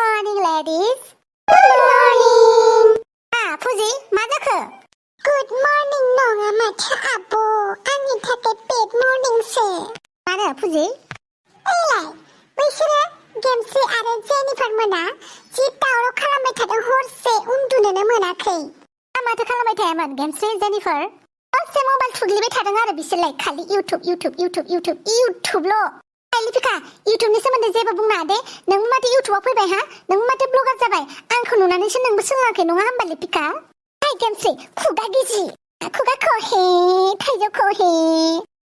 morning, ladies. Good morning. Fuji, मा जाखो? Good morning नङा माथो आब' आंनि थाखाय bad morning सो। मानो फुजि? ओइलाय बैसोरो गेमस्रि आरो जेनिफार मोना जि दावराव खालामबाय थादों हरसे उन्दुनोनो मोनाखै। माथो खालामबाय थायामोन गेमस्रि जेनिफार? हरसे मबाइल थुग्लिबाय थादों आरो बिसोरलाय खालि इउटुबल'। लिपिका इउटुबनि सोमोन्दै जेबो बुंना दे नोंबो माथो इउटुबाव फैबाय हा नोंबो माथो ब्लगार जाबाय आंखौ नुनानैसो नोंबो सोलोङाखै नङा होमबा लिपिका हाय गेमस्रि खुगा गिजि खुगा खहे थाइजौ खहे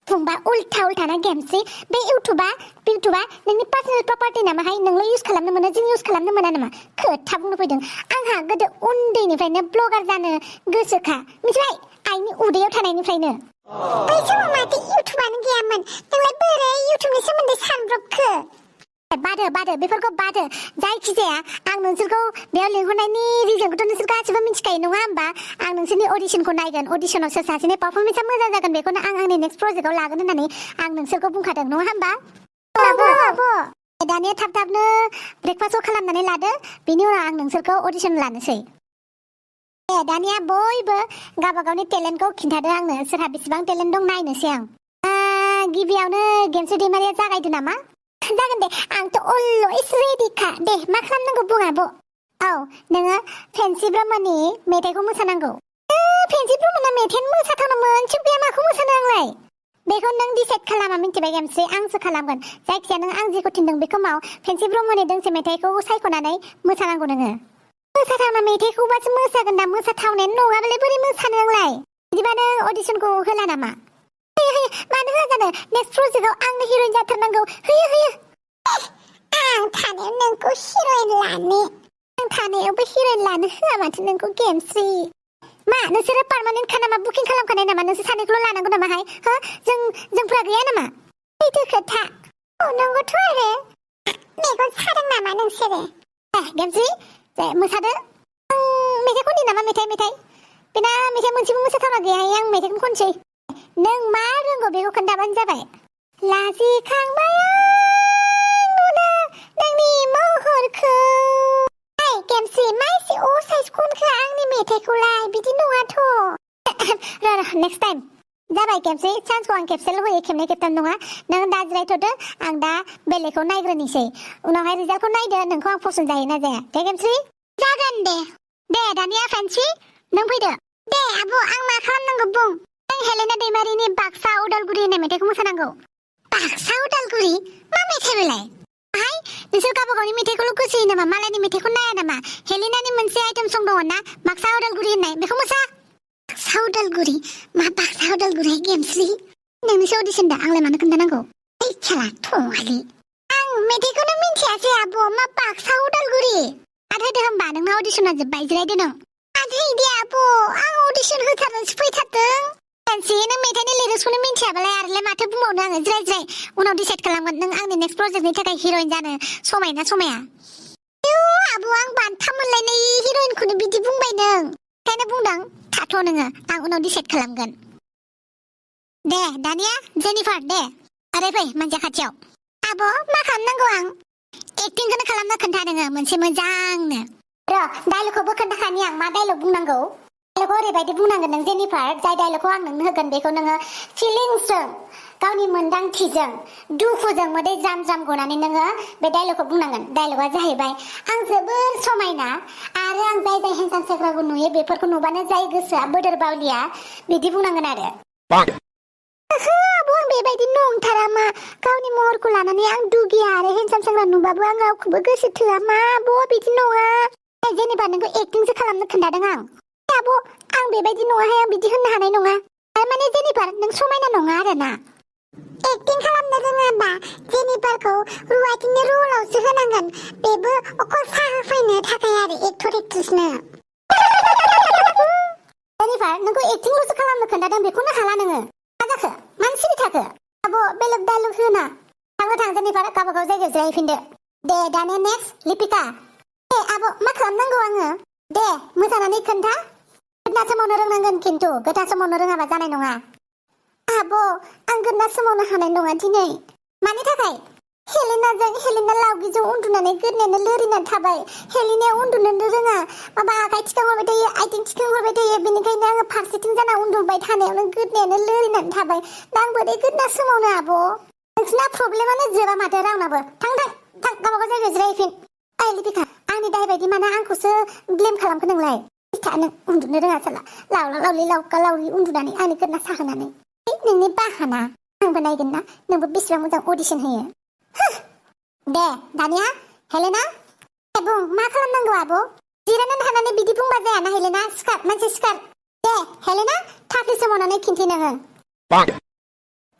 बुंबा उल्था ना गेमस्रि बे इउटुबा नोंनि पार्सनेल प्रपार्टि नामाहाय नोंल' इउज खालामनो मोनो जों इउज खालामनो मोना नामा खोथा बुंनो फैदों आंहा गोदो उन्दैनिफ्रायनो ब्लगार जानो गोसोखा मिथिबाय आइनि उदैयाव थानायनिफ्रायनो बै समाव माथो इउटुबानो गैयामोन नोंलाय बोरै इउटुबनि सोमोन्दै सानब्रबखो बादो बेफोरखौ बादो जायखिजाया आं नोंसोरखौ बेयाव लिंहरनायनि रिजनखौथ' नोंसोर गासिबो मिथिखायो नङा होमबा आं नोंसोरनि अडिशनखौ नायगोन अडिशनाव सोर सासेनि पारफरमेन्सआ मोजां जागोन बेखौनो आं आंनि नेक्स्ट प्रजेक्टआव लागोन होननानै आं नोंसोरखौ बुंखादों नङा होमबा आब' दानिया थाबनो ब्रेकफास्टखौ खालामनानै लादो बिनि उनाव आं नोंसोरखौ अडिशन लानोसै दानिया बयबो गावबा गावनि टेलेन्टखौ खिन्थादो आंनो सोरहा बेसेबां टेलेन्ट दं नायनोसै आं गिबियावनो गेमस्रि दैमारिया जागायदो नामा जागोन दे आंथ' अलवेज रेडिखा दे मा खालामनांगौ बुं आब' औ नोङो फेन्सि ब्रह्मनि मेथाइखौ मोसानांगौ फेन्सि ब्रह्मना मेथाइयानो मोसाथावनामोन गैया माखौ मोसानो आंलाय बेखौ नों डिसाइड खालामा मिन्थिबाय गेमस्रि आंसो खालामगोन जायखिजाया नों आं जेखौ थिनदों बेखौ माव फेन्सि ब्रह्मनि दोंसे मेथाइखौ सायख'नानै मोसानांगौ नोङो मोसाथावना मेथाइखौबासो मोसागोन दा मोसाथावनायानो नङाबालाय बोरै मोसानो आंलाय बिदिबा नों अडिशनखौ होला नामा मानो होआ जानो नेक्स्ट प्रजेक्टआव आंनो हिर'इन जाथारनांगौ होयो आं थानायाव नोंखौ हिर'इन लानो आं थानायावबो हिर'इन लानो होआ माथो नोंखौ गेमस्रि मा नोंसोरो पार्मानेन्ट नामा बुकिं खालामखानाय नामा नोंसोर सानैखौल' लानांगौ नामाहाय हो जोंफोरा गैया नामा सैथो खोथा नंगौथ' आरो मेगन सादों नामा नोंसोरो गेमस्रि मोसादो मेथाइ खननि नामा मेथाइ बेना मेथाइ मोनसेबो मोसाथावना गैयाहाय आं मेथाइखौ खनसै नों मा रोंगौ बेखौ खोन्थाबानो जाबाय लाजिखांबाय आं नुना नोंनि महरखौ गेमस्रि मा एसे असाइस खनखो आंनि मेथाइखौलाय बिदि नङाथ' र' नेक्स्ट टाइम जाबाय गेमस्रि चान्सखौ आं खेबसेल' होयो खेबनै खेबथाम नङा नों दा जिरायथ'दो आं दा बेलेगखौ नायग्रोनोसै उनावहाय रिजाल्टखौ नायदो नोंखौ आं पसन्द जायोना जाया दे गेमस्रि जागोन दे दानिया फेन्सि नों फैदो दे आब' आं मा खालामनांगौ बुं नों हेलेना दैमारिनि बाक्सा उदालगुरि होननाय मेथाइखौ मोसानांगौ बाक्सा उदालगुरि मा मेथाइ बेलाय हाय नोंसोर गावबा गावनि मेथाइखौल' गोसो होयो नामा मालायनि मेथाइखौ नाया नामा हेलेनानि मोनसे आइटेम सं दङ ना बाक्सा उदालगुरि होननाय बेखौ मोसा बाक्सा उदालगुरि मा बाक्सा उदालगुरि गेमस्रि नोंनिसो अडिशन दा आंलाय मानो खोन्थानांगौ खेला थङालि आं मेथाइखौनो मिन्थियासै आब' मा बाक्सा उदालगुरि आरो होदो होमबा नोंना अडिशना जोब्बाय जिरायदो नों माथो इदि आब' आं अडिशन होथारनोसो फैथारदों फेन्सि नों मेथाइनि लिरिक्सखौनो मिन्थियाबालाय आरोलाय माथो बुंबावनो आङो जिराय उनाव डिसाइड खालामगोन नों आंनि नेक्स्ट प्रजेक्टनि थाखाय हिर'इन जानो समायना समाया आब' आं बान्था मोनलायनाय हिर'इनखौनो बिदि बुंबाय नों ओंखायनो बुंदों थाथ' नोङो आं उनाव डिसाइड खालामगोन दे दानिया जेनिफार दे ओरै फै मानसिया खाथियाव आब' मा खालामनांगौ आं एक्टिंखौनो खालामनो खोन्था नोङो मोनसे मोजांनो र' डायलगखौबो खोन्थाखानि आं मा डायलग बुंनांगौ डायलगखौ ओरैबायदि बुंनांगोन नों जेनिफार जाय डायलगखौ आं नोंनो होगोन बेखौ नोङो फिलिंसजों गावनि मोन्दांथिजों दुखुजों मोदै ज्राम गनानै नोङो बे डायलगखौ बुंनांगोन डायलगा जाहैबाय आं जोबोर समायना आरो आं जाय हेन्डसाम सेंग्राखौ नुयो बेफोरखौ नुबानो जाय गोसोआ बोदोर बावलिया बिदि बुंनांगोन आरो आब' आं बेबायदि नंथारा मा गावनि महरखौ लानानै आं दुगिया आरो हेन्डसाम सेंग्रा नुबाबो आं रावखौबो गोसो थोआ मा आब' बिदि नङा जेनेबा नोंखौ एक्टिंसो खालामनो खोन्थादों आं आब' आं बेबायदि नङाहाय आं बिदि होननो हानाय नङा थारमाने जेनिफार नों समायना नङा आरोना एक्टिं खालामनो रोङाबा जेनिफारखौ रुवाथिनि रलावसो होनांगोन बेबो अकल साहा फैनो थाखाय आरो एक्टर एक्ट्रेसनो जेनिफार नोंखौ एक्टिंल'सो खालामनो खोन्थादों बेखौनो हाला नोङो मा जाखो मानो सिरि थाखो आब' बेलेग डायलग होना थां जेनिफार गावबा गाव जायगायाव जिरायफिनदो दे दानिया नेक्स्ट लिपिका आब' मा खालामनांगौ आङो दे मोसानानै खोन्था गोदना सोमावनो रोंनांगोन खिन्थु गोथा सोमावनो रोङाबा जानाय नङा आब' आं गोदना सोमावनो हानाय नङा दिनै मानि थाखाय हेलेना लावगिजों उन्दुनानै गोदनायानो लोरिनानै थाबाय हेलेनाया उन्दुनोनो रोङा माबा आखाइ थिखांहरबाय थायो आथिं थिखांहरबाय थायो बेनिखायनो आङो फारसेथिं जाना उन्दुबाय थानायावनो गोदनायानो लोरिनानै थाबाय दा आं बोरै गोदना सोमावनो आब' नोंसिना प्रब्लेमानो जोबा माथो रावनाबो थां गावबागाव जायगायाव जिरायफिन ओइ लिपिका आंनि दाय बायदि माना आंखौसो ब्लेम खालामखो नोंलाय नों उन्दुनो रोङा साला लावला-लावलि उन्दुनानै आंनि गोदना साहोनानै नोंनि बाहाना आंबो नायगोन ना नोंबो बेसेबां मोजां अडिशन होयो दे दानिया हेलेना बुं मा खालामनांगौ आब' जिरायनानै थानानै बिदि बुंबा जायाना हेलेना सिखार मानसि सिखार दे हेलेना थाफ्लि सोमावनानै खिन्थि नोङो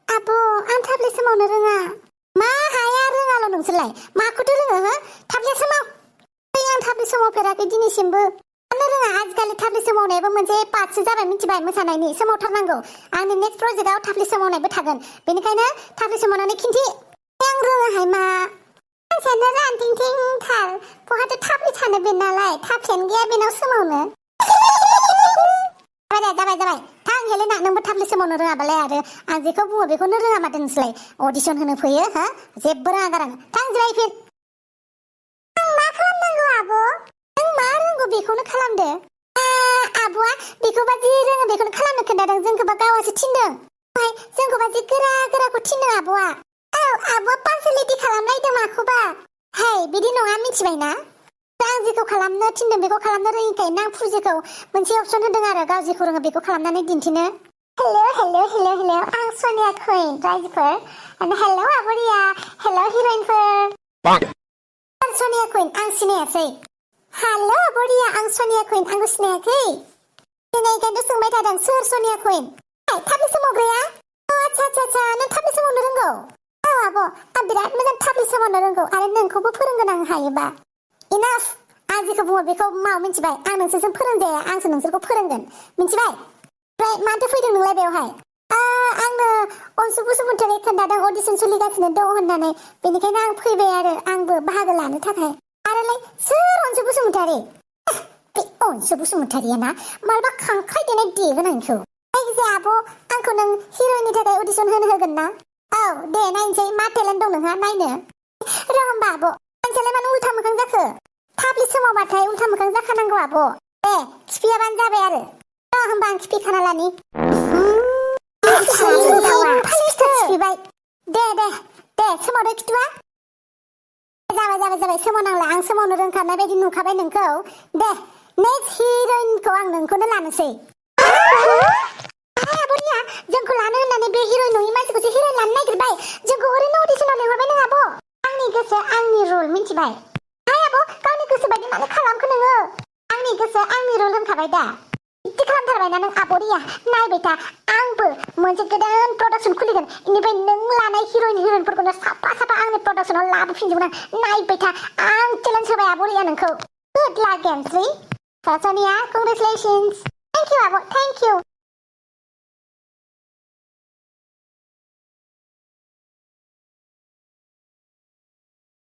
आब' आं थाफ्लि सोमावनो रोङा मा हाया रोङाल' नोंसोरलाय माखौथो रोङो हो थाफ्लिया सोमाव आं थाफ्लि सोमावफेराखै दिनैसिमबो मानो रोङा आजिखालि थाफ्लि सोमावनायाबो मोनसे पार्टसो जाबाय मिथिबाय मोसानायनि सोमावथारनांगौ आंनि नेक्स्ट प्रजेक्टआव थाफ्लि सोमावनायबो थागोन बेनिखायनो थाफ्लि सोमावनानै खिन्थि आं रोङाहाय मा मानसियानो रानथिंथिंथार बहाथो थाफ्लि थानो बे नालाय थाफ्लियानो गैया बेनाव सोमावनो जाबाय थां हेलेना नोंबो थाफ्लि सोमावनो रोङाबालाय आरो आं जेखौ बुङो बेखौनो रोङा माथो नोंसोरलाय अडिशन होनो फैयो हा जेबो रोङा गारां थां जिरायफिन आं मा खालामनांगौ आब' नों मा रोंगौ बेखौनो खालामदो आब'आ बेखौबा जि रोङो बेखौनो खालामनो खोन्थादों जोंखौबा गावासो थिनदों जोंखौबा जि गोराखौ थिनदों आब'आ औ आब'आ पार्सनेलिटि खालामलायदों माखौबा हे बिदि नङा मिथिबायना आं जेखौ खालामनो थिनदों बेखौ खालामनो रोङिखायनो आं फुजिखौ मोनसे अपसन होदों आरो गाव जेखौ रोङो बेखौ खालामनानै दिन्थिनो हेल' आं सनिया कुइन रायजोफोर हेल' आब'रिया हेल' हिर'इनफोर सनिया कुइन आं सिनायासै हेल' आब'रिया आं सनिया कुइन आंखौ सिनायाखै सिनायैखायनोथ' सोंबाय थादों सोर सनिया कुइन थाफ्लि सोमावग्राया आच्छा नों थाफ्लि सोमावनो रोंगौ औ आब' आं बिराद मोजां थाफ्लि सोमावनो रोंगौ आरो नोंखौबो फोरोंगोन आं हायोबा इनाफ आं जेखौ बुङो बेखौ माव मिथिबाय आं नोंसोरजों फोरोंजाया आंसो नोंसोरखौ फोरोंगोन मिथिबाय ओमफ्राय माथो फैदों नोंलाय बेवहाय आंनो अनसु बसुमतारी खोन्थादों अडिशन सोलिगासिनो दं होननानै बेनिखायनो आं फैबाय आरो आंबो बाहागो लानो थाखाय आरोलाय सोर अनसु बसुमतारी बे अनसु बसुमतारीया ना मालाबा खांख्राइ देनाय देगोन आंखौ जायखिजाया आब' आंखौ नों हिर'इननि थाखाय अडिशन होनो होगोन ना औ दे नायनोसै मा टेलेन्ट दं नोंहा नायनो र' होमबा आब' मानसियालाय मानो उल्था मोखां जाखो थाफ्लि सोमावबाथाय उल्था मोखां जाखानांगौ आब' दे खिफियाबानो जाबाय आरो होमबा आं खिफिखाना लानि खिफिबाय दे सोमावदो खिथुआ जाबाय सोमावनांला आं सोमावनो रोंखानाय बायदि नुखाबाय नोंखौ दे नेक्स्ट हिर'इनखौ आं नोंखौनो लानोसै आब'निया जोंखौ लानो होननानै बे हिर'इन नङि मानसिखौसो हिर'इन लानो नागिरबाय जोंखौ ओरैनो अडिशनाव लिंहरबाय नों आब' आंनि गोसो आंनि रुल मिथिबाय आब' गावनि गोसो बायदि मानो खालामखो नोङो आंनि गोसो आंनि रुल होनखाबाय दा बिदि खालामथारबायना नों आब'रिया नायबाय था आंबो मोनसे गोदान प्रडाक्सन खुलिगोन बेनिफ्राय नों लानाय हिर'इनफोरखौनो साफा आंनि प्रडाक्सनाव लाबोफिनजोबगोन आं नायबाय था आं चेलेन्ज होबाय आब'रिया नोंखौ गुड लाक गेमस्रि सनिया कंग्रेचुलेशन्स थेंक इउ आब' थेंक इउ